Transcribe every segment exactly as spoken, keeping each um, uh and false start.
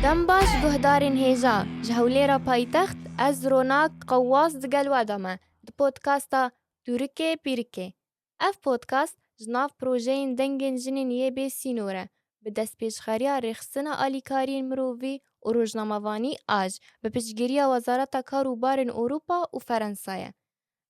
Dem baş guhdarên hêja, ji Hewlêra paytext ez Ronak Qewwas digel we de me di podcasta Tûrikê Pîrikê. Ev podcast ji nav projeyên dengên jinên yê bê sînor e, bi destpêşxeriya Rêxistina Alîkariyên Mirovî û Rojnamevanî aj, bi piştgiriya Wezareta Kar û Barên Ewropa û Ferensa ye.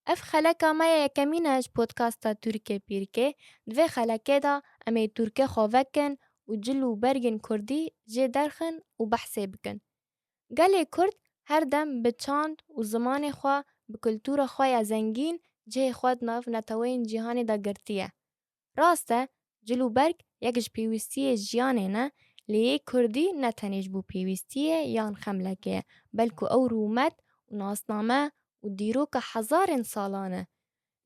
Ev xeleka me ya yekemîn e ji podcasta Tûrikê Pîrikê. Di vê xelekê de em ê tûrkê xwe vekin û cil û bergên kurdî jê derxin û behsê bikin. Gelê kurd her dem bi çand û zimanê xwe, bi kultura xwe ya zengîn cihê xwe di nav neteweyên cîhanê de girtiye. Rast e, cil û berg yek ji pêwîstiyê jiyanê ne, lê yê kurdî ne tenê ji bo pêwîstiyê yan xemlekê ye, belku ew rûmet û nasname û dîroka hezarên salan e.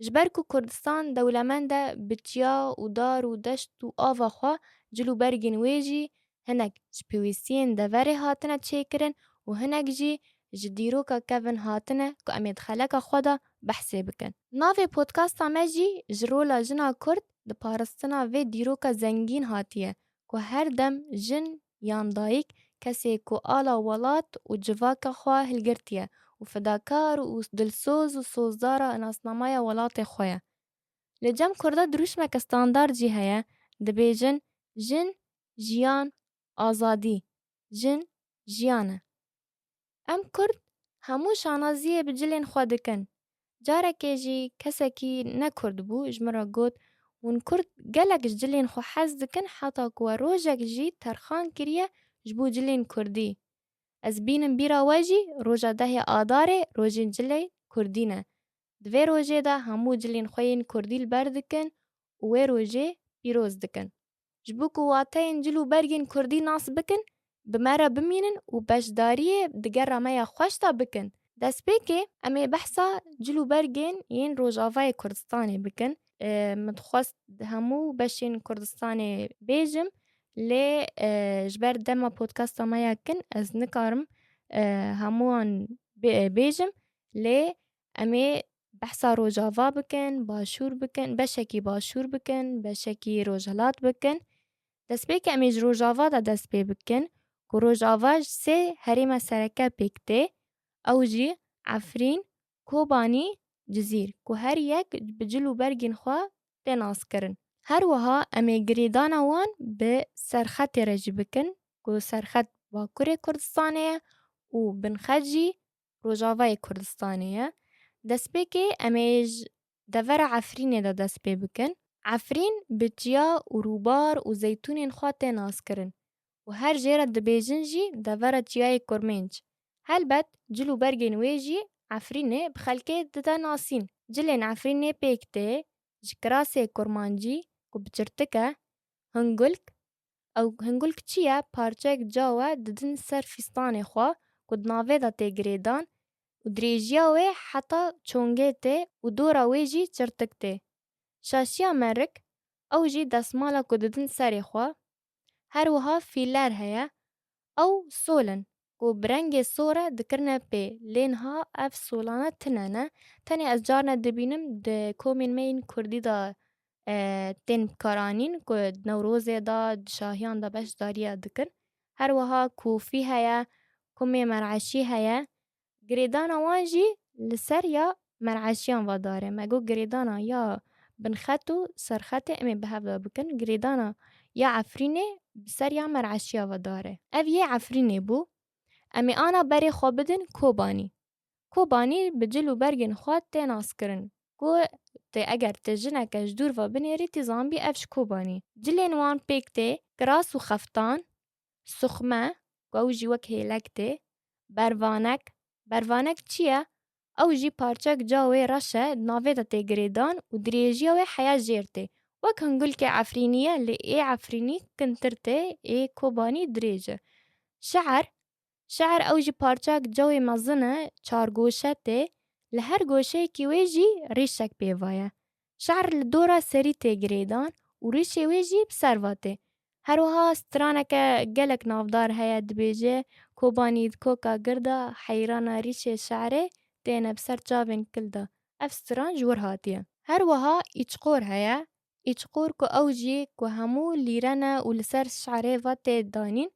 Ji ber ku Kurdistan dewlemend e, bi çiya û dar û deşt û ava xwe, cil û bergên wê jî hinek ji pêwîstiyên deverê hatine çêkirin û hinek jî ji dîroka kevin hatine ku em ê di xeleka xwe de behsê bikin. Navê podcasta me jî ji rola jina Kurd di parastina vê dîroka zengîn hatiye ku her dem jin yan dayik kesê ku ala welat û civaka xwe hilgirtiye û fedakar û dilsoz û sozdara nasnameya welatê xwe ye. Li cem Kurda dirûşmeke standard jî heye, dibêjin, jin, jiyan, azadî, jin, jiyan e. Em Kurd hemû şanaziyê bi cilên xwe dikin. Carekê jî kesekî ne Kurd bû, ji min re got, hûn Kurd gelek ji cilên xwe hez dikin, heta ku we rojek jî terxan kiriye ji bo cilên Kurdî. Ez bînim bîra we jî roja dehê Adarê rojên cilê Kurdî ne. Di vê rojê de hemû cilên xwe yên Kurdî li ber dikin û wê rojê pîroz dikin. Ji bo ku wateyên cil û bergên Kurdî nas bikin, bi me re bimînin û beşdariyê di gera me ya xweş de bikin. Destpêkê em ê behsa cil û bergên yên Rojavayê Kurdistanê bikin. E, min dixwest hemû beşên Kurdistanê bêjim, lê, e, ji ber dema podcasta me ya kin ez nikarim, e, hemûyan bê-, bêjim, lê em ê behsa Rojava bikin, Başûr bikin, beşekî Başûr bikin, beşekî Rojhilat bikin. Destpêkê em ê ji Rojava de dest pê bikin, ku Rojava ji sê herêma sereke pêk tê, ew jî Efrîn, Kobanî, Cizîr, ku her yek bi cil û bergên xwe tê naskirin. Her wiha em ê girêdana wan bi serxetê re jî bikin, ku serxet Bakurê Kurdistanê ye û binxet jî Rojavayê Kurdistanê ye. Destpêkê em ê ji devera Efrînê de dest pê bikin. Efrîn bi çiya û rûbar û zeytûnên xwe tê naskirin û her jê re dibêjin jî devera çiyayê Kurmênc. Helbet cil û bergên wê jî Efrînê bi xelkê dide nasîn. Cilên Efrînê pêk tê ji kirasê kurmancî ku bi çirtik e, hingulk, ew hingulk çi ye? Parçeyek cawe didin ser fîstanê xwe ku di navê de tê girêdan û dirêjiya wê heta çongê tê û dora wê jî çirtik tê. Şaşiya merik, ew jî desmala ku didin serê xwe. Her wiha fîler heye. Ew sol in ku bi rengê sor e dikirine pê, lê niha ev solane tune ne. Tenê ez carne dibînim di komên me yên kurdî de, e, tên bikaranîn ku di Newrozê de, di şahiyan de beşdariya dikin. Her wiha kofî heye, kumê mer'eşî heye. Girêdana wan jî li ser ya mer'eşiyan ve dar e. Me got girêdana ya binxet û serxetê em ê bi hev de bikin. Girêdana ya Efrînê bi ser ya mer'eşiya ve dar e. Ev yê Efrînê bû. Em ê ana berê xwe bidin Kobanî. Kobanî bi cil û bergên xwe tê naskirin. Ku tê, eger tê jineke ji dûr ve binêrî, tê zanbî ev ji Kobanî. Cilên wan pêk tê kiras û xeftan, suxme, ku ew jî wek hêlek tê, bervanek. Bervanek çi ye? Ew jî parçek cawê reş e, di navê de tê girêdan û dirêjiya wê heya jêr tê. Wek hingulkê Efrînî ye, lê ê Efrînî kintir tê, ê Kobanî dirêj e. Şe'er, şe'er ew jî parçek cawê mezin e, çargoşe tê, li her goşeyekî wê jî rîşek pê ve ye. Şe'er li dora serî tê girêdan û rîşê wê jî bi ser ve tê. Her wiha straneke gelek navdar heye, dibêje, Kobanî di koka gir de heyrana rîşê şe'rê têne bi ser çavên kil de. Ev stran ji wir hatiye. Her wiha îçqor heye. Îçqor ku ew jî ku hemû lîre ne û li ser şe'rê ve tê danîn,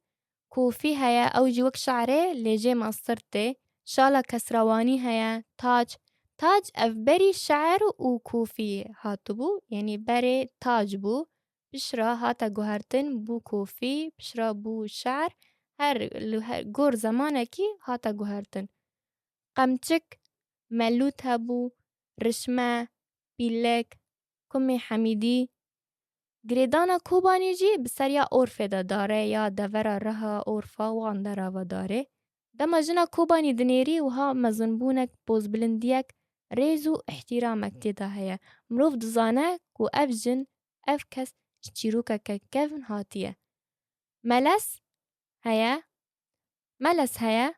Kofî heye, ew jî wek şerê lê jê mestir tê. Şala kesrewanî heye, tac. Tac ev berî şer û kofî hatibû, yanî berê tac bû. Pişra hate guhertin, bû kofî, pişra bû şer. Her, li her, gor zemanekî hate guhertin. Qemçik, melût hebû, rişme, pîlek, kumê hemîdî. Girêdana Kobanî jî bi seriya orfê de dare ya devera reha orfa wan derava darê. Dema jina Kobanî dinêrî wiha mezinbûnek, pozbilindiyek, rêz û îhtîramek tê de heye. Mirov dizane ku ev jin, ev kes ji çîrokeke kevn hatiye. Meles heye, meles heye,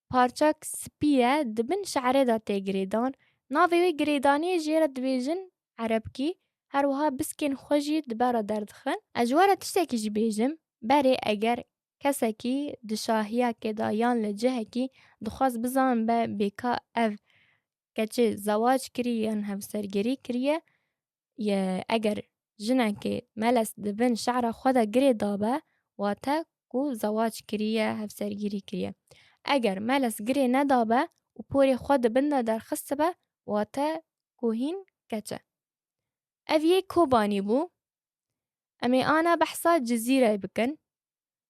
parçak spî ye, di bin şerê de tê girêdan. Navê wê girêdanê jê re dibêjin erebkî, her wiha biskên xwe jî di ber re derdixin. Ez ji we re tiştekî jî bêjim, berê eger kesekî di şahiyekê de yan li cihekî dixwaz bizanibe bê ka ev keçê zewac kirî yan hevsergirî kiriye, ye, eger jinekê meles di bin şera xwe de girê dabe, wate ku zewac kiriye, hevsergirî kiriye. Eger meles girê nedabe û porê xwe di bin de derxistibe, wate ku hîn keç e. Ev yê Kobanî bû. Em ê ana behsa Cizîreyê bikin.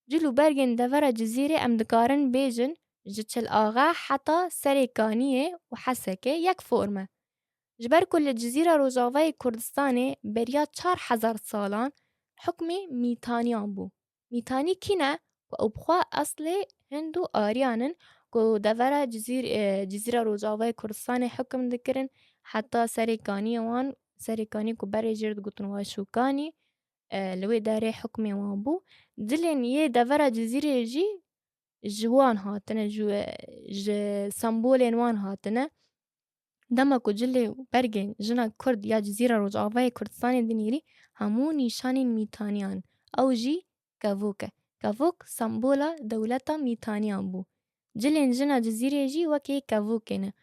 Cil û bergên devera Cizîrê em dikarin bêjin ji Çil Axa heta Serê Kaniyê û Hesekê yek form e. Ji ber ku li Cizîra Rojavayê Kurdistanê beriya çar hezar salan hukmê Mîtaniyan bû. Mîtanî kî ne? Ku ew bi xwe eslê Hind û Aryan in, ku devera Cizîr-, e, Cizîra Rojavayê Kurdistanê hukm dikirin, heta Serê Kaniyê wan, Serê Kaniyê ku berê jê re digotin Waşûkanî, e, li wê derê hukmê wan bû. Cilên yê devera Cizîrê jî ji wan hatine, ji, ji sembolên wan hatine. Dema ku cilê û bergên jina Kurd ya Cizîra Rojavayê Kurdistanê dinêrî, hemû nîşanên Mîtaniyan, ew jî kevok e. Kevok sembola dewleta Mîtaniyan bû. Cilên jina Cizîrê jî wek yê kevokê ne.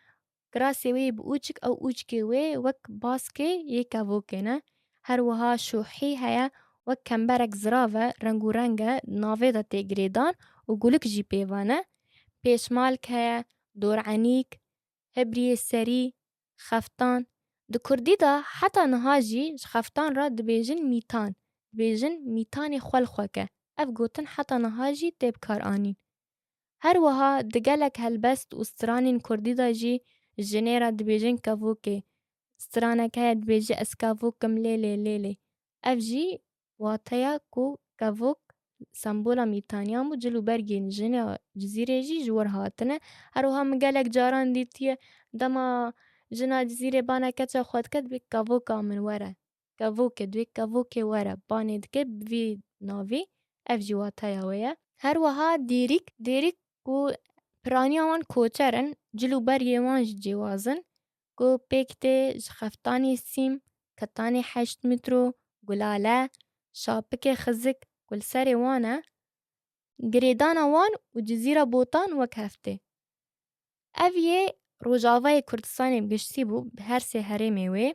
Kirasê wê yê bi ûçik, ew ûçikê wê wek baskê yê kevokê ne. Her wiha şohî heye, wek kemberek zirav e, rengûreng e, navê de tê girêdan û gulik jî pê ve ne. Pêşmalk heye, dorenîk, hebriyê serî, xeftan. Di kurdî de heta niha jî ji xeftan re dibêjin mîtan, dibêjin mîtanê xwe li xwe ke. Ev gotin heta niha jî tê bikaranîn. Her wiha di gelek helbest û stranên kurdî de jî jinê re dibêjin kevokê. Stranek heye dibêje ez kevok im lê lê lê lê. Ev jî wateya ku kevok sembola Mîtaniyan bû, cil û bergên jina Cizîrê jî ji wir hatine. Her wiha min gelek caran dîtiye, dema jina Cizîrê bana keça xwe dike, dibê kevoka min were. Kevokê, dibê kevokê were. Banê dike bi vî navî, ev jî wateya wê ye. Her wiha dêrîk, dêrîk ku piraniya wan koçer in, cil û bergê wan jî cêwaz in, ku pêk tê ji xeftanê sîm, ketanê heşt mîtro, gulale, şapikê xizik ku li serê wan e, girêdana wan û Cizîra Botan wek hev tê. Ev yê Rojavayê Kurdistanê bi giştî bû, bi her sê herêmê wê.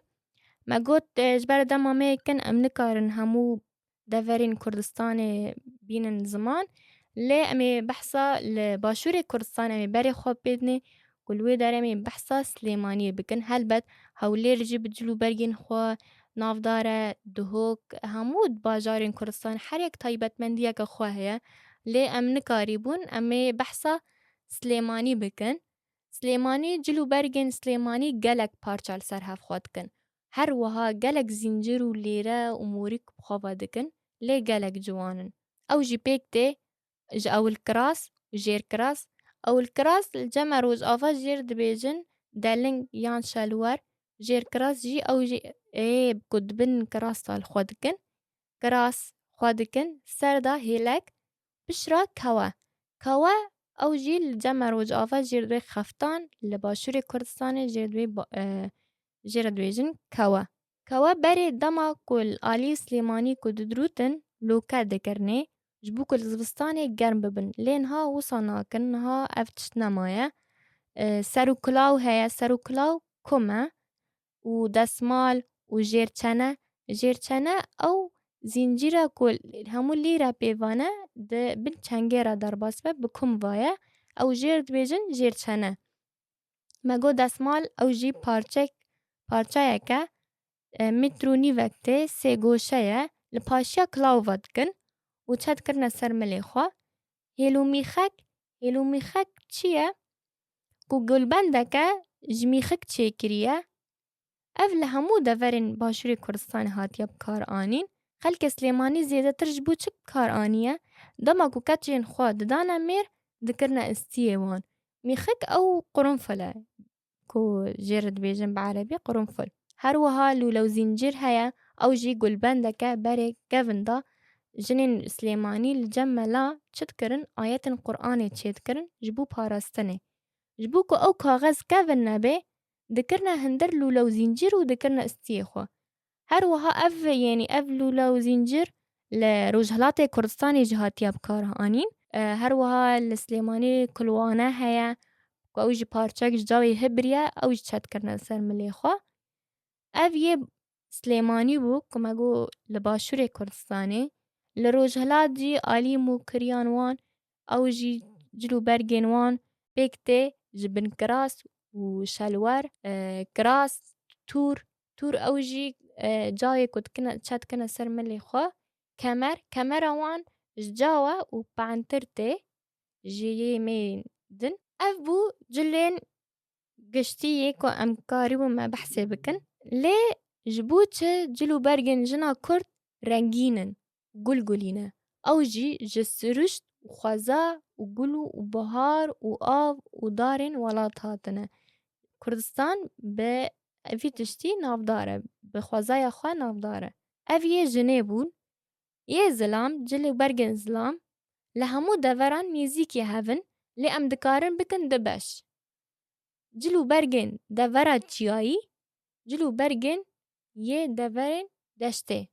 Me got, e, ji ber dema me yê kin em nikarin hemû deverên Kurdistanê bînin ziman. Lê em ê behsa li Başûrê Kurdistanê em ê berê xwe pêdinê ku li wê derê em ê behsa Silêmaniyê bikin. Helbet Hewlêr jî bi cil û bergên xwe navdar e, Duhok, hemû bajarên Kurdistanê her yek taybetmendiyeke xwe heye. Lê em nikarîbûn em ê behsa Silêmanî bikin. Silêmanî, cil û bergên Silêmanî gelek parça li ser hev xwe dikin. Her wiha gelek zîncir û lêre û morîk bi xwe ve dikin, lê gelek ciwan in. Ew jî pêk tê ji ewilkiras û jêrkiras. Ewilkiras li cem me Rojava jê re dibêjin deling yan şelwer. Jêrkiras jî ew jî ê ku di bin kiras de li xwe dikin. Kiras xwe dikin, ser de hêlek, piştre kewe. Kewe ew jî li cem me Rojava jê re dibê xeftan, li Başûrê Kurdistanê jê re dibê ba-, e, jê re dibêjin kewe. Kewe berê dema ku li alî Silêmanî ku didirûtin, loke dikirinê, ji bo ku li zivistanê germ bibin. Lê niha wisa nakin, niha ev tişt nemaye. E, serokulaw heye, serokulaw kum e û desmal û jêrçene. Jêrçene ew zîncîra ku hemû lîra pêvane di bin çengê re derbas be, bi kum vaye, ew jêr dibêjin jêrçene. Me got desmal, ew jî parçek, parçeyeke, e, mîtr û nîvek tê, sê goşe ye, li paşiya kilawva dikin û çe dikirine ser milê xwe. Hêlûmîxek, hêlûmîxek çi ye? Ku gulbendeke ji mîxik çêkirî ye. Ev li hemû deverên Başûrê Kurdistanê hatiye bi kar anîn. Xelkê Silêmanî zêdetir ji bo çi bi kar aniye? Dema ku keçên xwe didane mêr, dikirine istiyê wan. Mîxik ew qurunfil e, ku jê re dibêjin bi erebî qurunfil. Her wiha lûle û zîncir heye, ew jî gulbendeke berê kevin da. Jinên Silêmanî li cem mela çi dikirin? Ayetên Qur'anê çêdikirin ji bo parastinê. Ji bo ku ew kaxez kevin nebe, dikirine hundir lûle û zîncir û dikirine istiyê xwe. Her wiha ev, yanî ev lûle û zîncir li Rojhilatê Kurdistanê jî hatiye bi kar anîn. E, her wiha li Silêmanî kulwane heye, ku ew jî parçek ji cawê hibiriye, ew jî çe dikirine ser milê xwe. Ev yê Silêmanî bû, ku me got li Başûrê Kurdistanê. Li Rojhilat jî alî mûkiriyan wan, ew jî cil û bergên wan pêk tê ji bin kiras û şelwer, e, kiras, tûr, tûr ew jî, e, cawê ku dikine, çe dikine ser milê xwe. Kemer, kemera wan ji cawe û pentir tê ji yê mêrên din. Ev bû cilên giştî yê ku em karibû me behsê bikin. Lê ji bo çi cil û bergên jina Kurd rengîn in, gul gulî ne? Ew jî ji siruşt û xweza û gul û bihar û av û darên welat hatine. Kurdistan bi vî tiştî navdar e, bi xwezaya xwe navdar e. Ev yê jinê bûn. Yê zilam, cil û bergên zilam li hemû deveran nêzîkî hev in, lê em dikarin bikin du beş. Cil û bergên devera çiyayî, cil û bergên yê deverên deştê.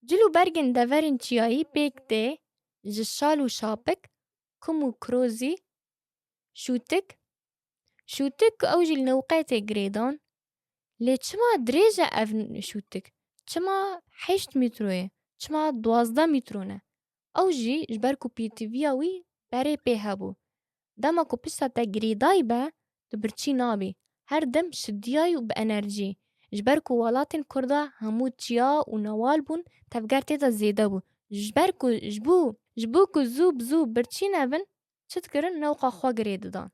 Cil û bergên deverên çiyayî pêk tê ji şal û şapik, kum û krozî, şûtik. Şûtik ew jî li newqetê girêdan. Lê çima dirêj e ev şûtik? Çima heşt mîtro ye? Çima duwazdeh mîtro ne? Ew jî ji ber ku pîtiviya wî berê pê hebû. Dema ku pişta te girêdayî be, tu birçî nabî. Her dem şidiyayî û bi enerjî. Ji ber ku welatên Kurda hemû çiya û newal bûn, tevger tê de zêde bû. Ji ber ku, ji bo, ji bo ku zû bi zû birçî nebin, çi dikirin? Newqa xwe girê didan.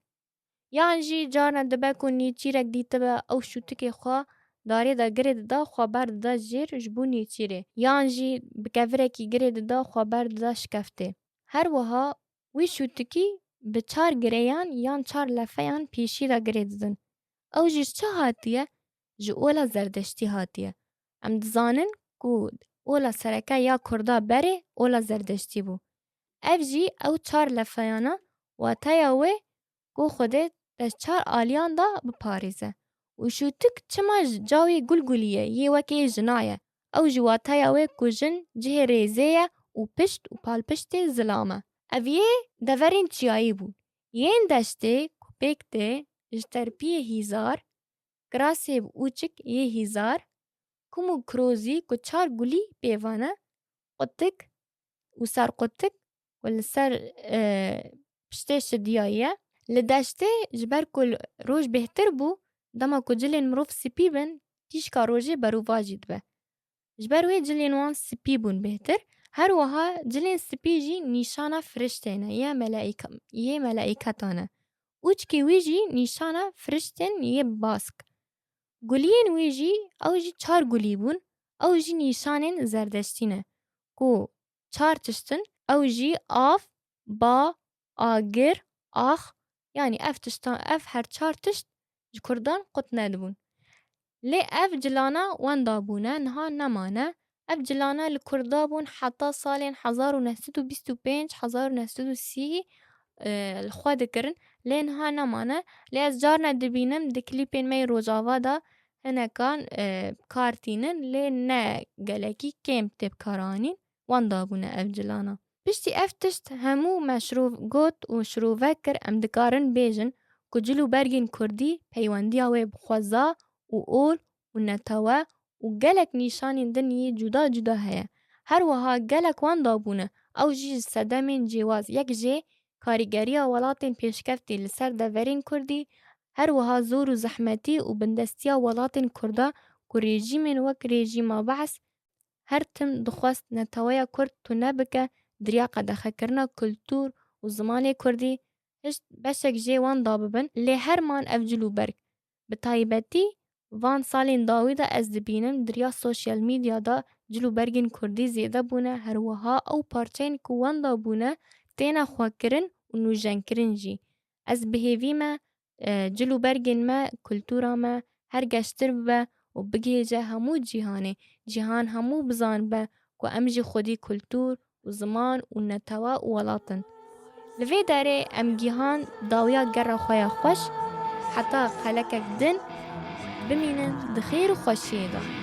Yan jî carna dibe ku nêçîrek dîtibe, ew şûtikê xwe darê de girê dida, xwe berdida jêr ji bo nêçîrê. Yan jî bi kevirekî girê dida, xwe berdida şikeftê. Her wiha wî şûtikî bi çar gireyan yan çar lefeyan pêşî de girê didin. Ew jî ji çi hatiye? Ji ola Zerdeştî hatiye. Em dizanin ku ola sereke ya Kurda berê ola Zerdeştî bû. Ev jî ew çar lefeyana, wateya wê ku Xwedê te çar aliyan da biparêze. Û şûtik çima ji cawê gulgulî ye, yê wekê jina ye? Ew ji wateya wê ku jin cihê rêzê ye û pişt û palpiştê zilam e. Ev yê deverên çiyayî bûn. Yên deştê ku pêk tê ji terpiyê hîzar, kirasê bi ûçik yê hîzar, kum û kirozî ku çar gulî pêvan e, qutik û serqutik ku li ser, e, piştê şidiyayî ye. Li deştê ji ber ku roj bêhtir bû, dema ku cilên mirov spî bin, tîşka rojê berovajî dibe. Ji ber wê cilên wan spî bûn bêhtir. Her wiha cilên spî jî nîşana firiştê ne, yê melaîka-, yê melaîketan e. Ûçkê wî jî nîşana firiştên yê bask. Guliyên wî jî, ew jî çar gulî bûn, ew jî nîşanên Zerdeştî ne. Ku çar tişt in, ew jî av, ba, agir, ax, yanî ev tiştan, ev her çar tişt ji Kurdan qut nedibûn. Lê ev cilana wenda bûne, niha nemane. Ev cilana li Kurda bûn heta salên hezar û neh sed û bîst û pênc, hezar û neh sed û sî, e, li xwe dikirin. Lê niha nemane. Lê ez carna dibînim di klîpên me yê Rojava de hinekan, e, bi kar tînin, lê ne gelekî, kêm tê bi kar anîn. Wenda bûne ev cilana. Piştî ev tişt hemû me şirov got û şirove kir, em dikarin bêjin ku cil û bergên kurdî peywendiya wê bi xweza û ol û netewe û gelek nîşanên din yê cuda cuda heye. Her wiha gelek wenda bûne, ew jî ji sedemên cêwaz yek jê karîgeriya welatên pêşkeftî li ser deverên kurdî, her wiha zor û zehmetî û bindestiya welatên kurda ku rejîmên wek rejîma Be's her tim dixwest neteweya kurd tune bike di riya qedexekirina kultûr û zimanê kurdî, hişt beşek jê wenda bibin, lê her man ev cilûberg. Bi taybetî van salên dawî de ez dibînim di riya sosyal medya de cilûbergên kurdî zêde bûne, her wiha ew parçeyên ku wenda bûne têne xwekirin û nûjenkirin jî. Ez bi hêvî me, e, cilûbergên me, kultûra me her geştir bibe û bigihêje hemû cîhanê. Cîhan hemû bizanibe ku em jî xwedî kultûr û ziman û netewe û welat in. Li vê derê em gihan dawiya gera xwe ya xweş, heta xelekek din bimînin di xêr û xweşiyê de.